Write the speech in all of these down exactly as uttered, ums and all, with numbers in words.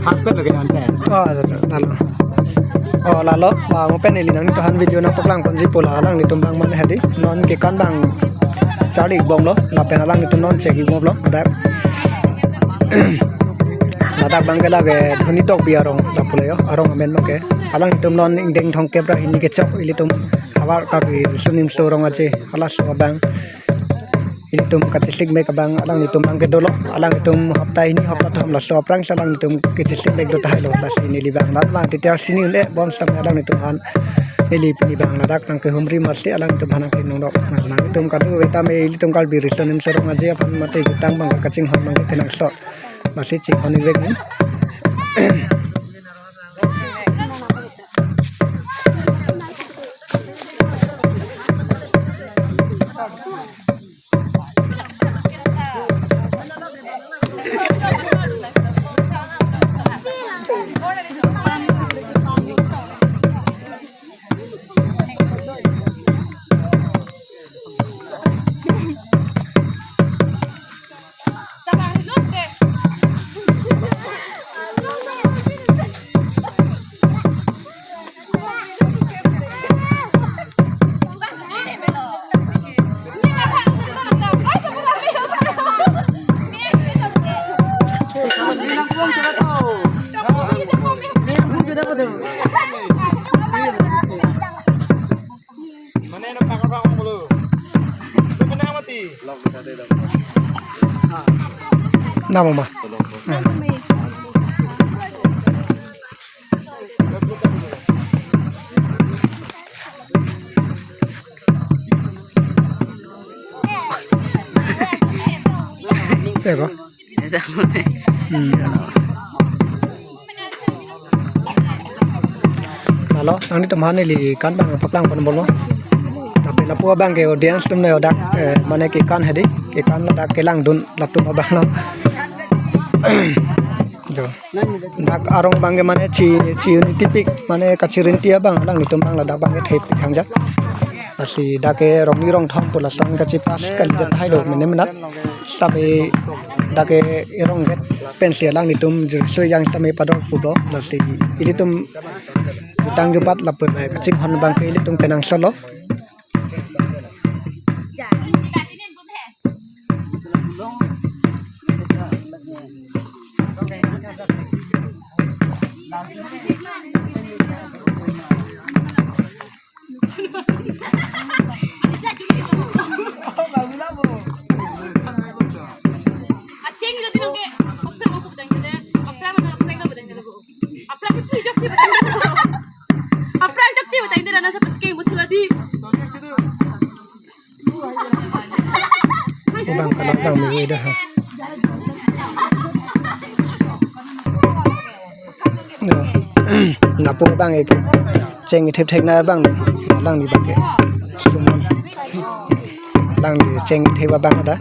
Husband lagi ante. Oh, lalo. Oh, lalo. Ah, mo pen ili nangtum aphan video nangpaklang ponji pu la alanglitum abang mane hadi. Non kekan abang charli bomlo. Lapen alanglitum non chek bomlo. Dak. Ladak abang ke lake Dhoni Tokbi arong lapu lo yo. Arong amen lo ke. Alanglitum non ingdeng thomkep ra hini kechok ilitum havar Karbi Riso Nimso Rong Aje halaso abang. Ilitum kachesik mek abang alanglitum abang ke dolo, alanglitum hapta hini hapta kethom laso aphrang si alanglitum kachesik mek do tahai lo, lasi neli abang nat abang titi arsini un-e bom sitame alanglitum aphan neli pini abang ladak nangkehumri masi alanglitum aphan nangkehumri nongdok. Nangtum kadu veta me ilitum Karbi Riso Nimso Rong Aje aphan mate jutang abang kachinghon abang kenangsot masi chinghon ivek ni. Namo ma. Eko. Hmm. Lalo, nangtum aphan neli kan abang paklang pon bomlo. Tapi lapu abang ke audience atum ne dak, eh, mane kekan hadi, kekan ladak kelangdun latum abang lo. Jo. Dak arong abang ke mane chi, chi unity pik, mane kachirinti abang alanglitum abang ladak abang ke thepik hangja. Lasi dak ke rong ni rong thom pu lason kachipas kali jat hai lo mene menat. Sitame dak ke erong get pensi alanglitum jur sui jang sitame padok pulo. Lasi ilitum jutang jupat lapu bai kachinghon abang ke ilitum kenangsot lo. Aphrang chokche batang dera nasa pas keng bus ladi. Abang kalau abang meweda ha. Ya. Lapu abang ke cheng thep thek na abang ni. Alangli abang ke. Sumon. Alangli cheng thep abang ada.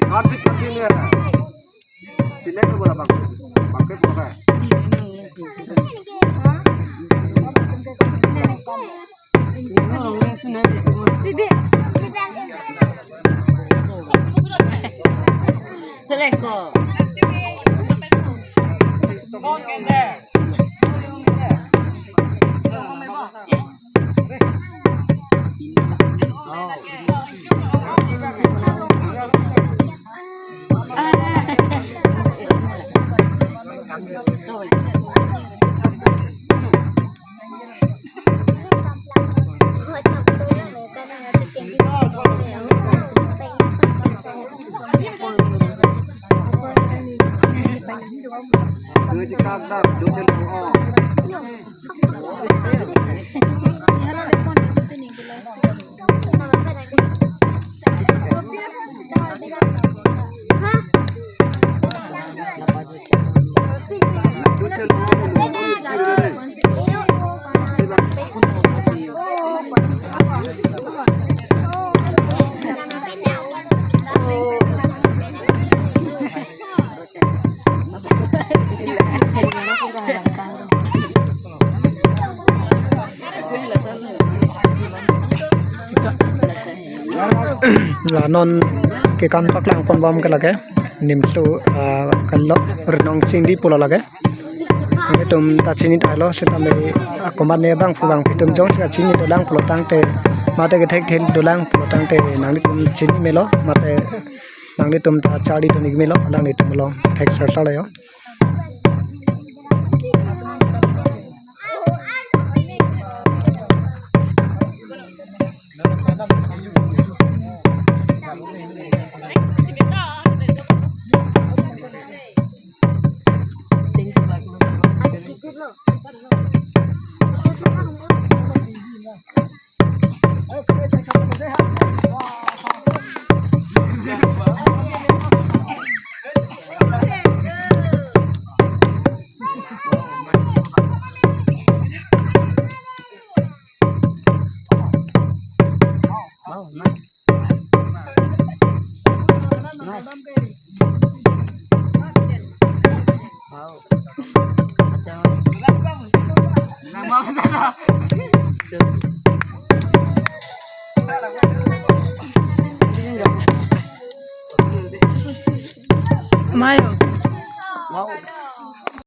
Kartik, Kartik ne. Select bola bang. Bang ke bola. Select ko. La non kekan paklang ponbom ke lake Nimso, ah, kalo Renong Chingdi pulo lake. Nanglitum ta chini tanglo, sitame, ah, komatne bangphu bangphi atum jongsi kachini dolang pulo tangte, mate kethek thel dolang pulo tangte, nanglitum chini melo, mate nanglitum ta charli dun-ik melo, nanglitum along thek sar sar lo yo. Mayo.